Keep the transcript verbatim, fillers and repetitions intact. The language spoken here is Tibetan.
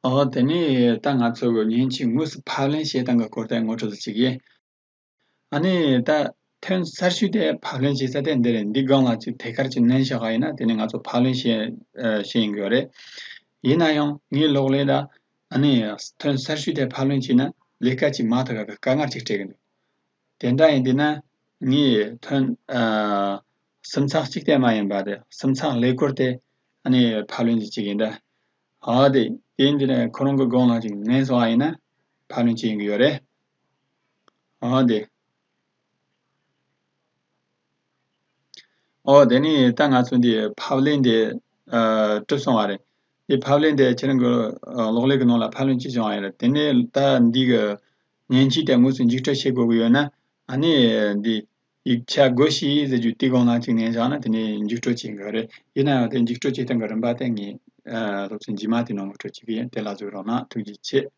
ཨོ་དེ་ནས་ད་ང་ཚོ་གི་མཉེན་ཆས་དངོས་སུ་ཕབ་ལེན་བྱེད་སྟངས་ཀྱི་སྐོར་དེ་ངོ་སྤྲོད་ཅིག་ཡིན། ཨ་ནི་ད་ཐོན་གསར་ཤོས་དེ་ཕབ་ལེན་བྱེད་ས་དེ་འདི་རེད། འདི་སྒང་ལ་ཅིག་ཐད་ཀར་ཅིག་མནན་བཞག་པ་ཡིན་ན་དེ་ནས་ང་ཚོ་ཕབ་ལེན་བྱེད་ཨ་བྱེད་ཡིན་གྱི་ཡོད་རེད། ཡིན་ན་ཡང་ངའི་གློག་ཀླད་ལ་ཨ་ནི་ཐོན་གསར་ཤོས་དེ་ཕབ་ལེན་བྱས་ན་ལས་ཀ་ཅིག་མ་ཐུབ་པ་གི་དཀའ་ངལ་ཅིག་འཕྲད་ཀྱི་འདུག་དེ་འདྲ་ཡིན་དུས་ན་ངས་ཐོན་ཨ་སིམ་ཚགས་གཅིག་དེ་མ་ཡིན་པ་དེ་སིམ་ཚགས་ཀླད་ཀོར་དེ་ཨ་ནི་ཕབ་ལེན་ཅིག་བྱེད་ཀྱི་ཡིན་ད། ཨ་དེ་དེ་ཡིན་དུས་ན་ཁོ་རང་གི་སྒང་ལ་ཅིག་མནན་སོང་བ་ཡིན་ན་ཕབ་ལེན་བྱེད་ཡིན་གྱི་ཡོད་རེད། ཨ་དེ། ཨོ་དེ་ནས་ད་ང་ཚོ་འདི་ཕབ་ལེན་དེ་ཨ་གྲུབ་སོང་བ་རེད། དེ་ཕབ་ལེན་དེ་ཁྱེད་རང་གི་ཨ་གློག་ཀླད་ཀྱི་ནང་ལ་ཕབ་ལེན་བྱས་སོང་བ་ཡིན་རེད། དེ་ནས་ད་འདི་གི་མཉེན་ཆས་དེ་དངོས་སུ་འཇིག་སྤྲོད་བྱེད་དགོས་ཀྱི་ཡོད་ན་ཨ་ནི་འདི་ཡིག་ཆ་བགོ་བཤའ་ཟེར་རྒྱུ་དེ་སྒང་ལ་ཅིག་མནན་བཞག་ན་དེ་ནས་འཇིག་སྤྲོད་བྱེད་དགོས་རེད། ཡིན་ན་ཡང་དེ་འཇིག་སྤྲོད་བྱེད་སྟངས་ཀྱི་རིམ་པ་དེ་ངས་ཨ་སློབ་ཚན་རྗེས་མ་དེ་ནང་ངོ་སྤྲོད་བྱེད་ཀྱི་ཡིན། དེ་ལ་གཟིགས་རོགས་གནང་། ཐུགས་རྗེ་ཆེ།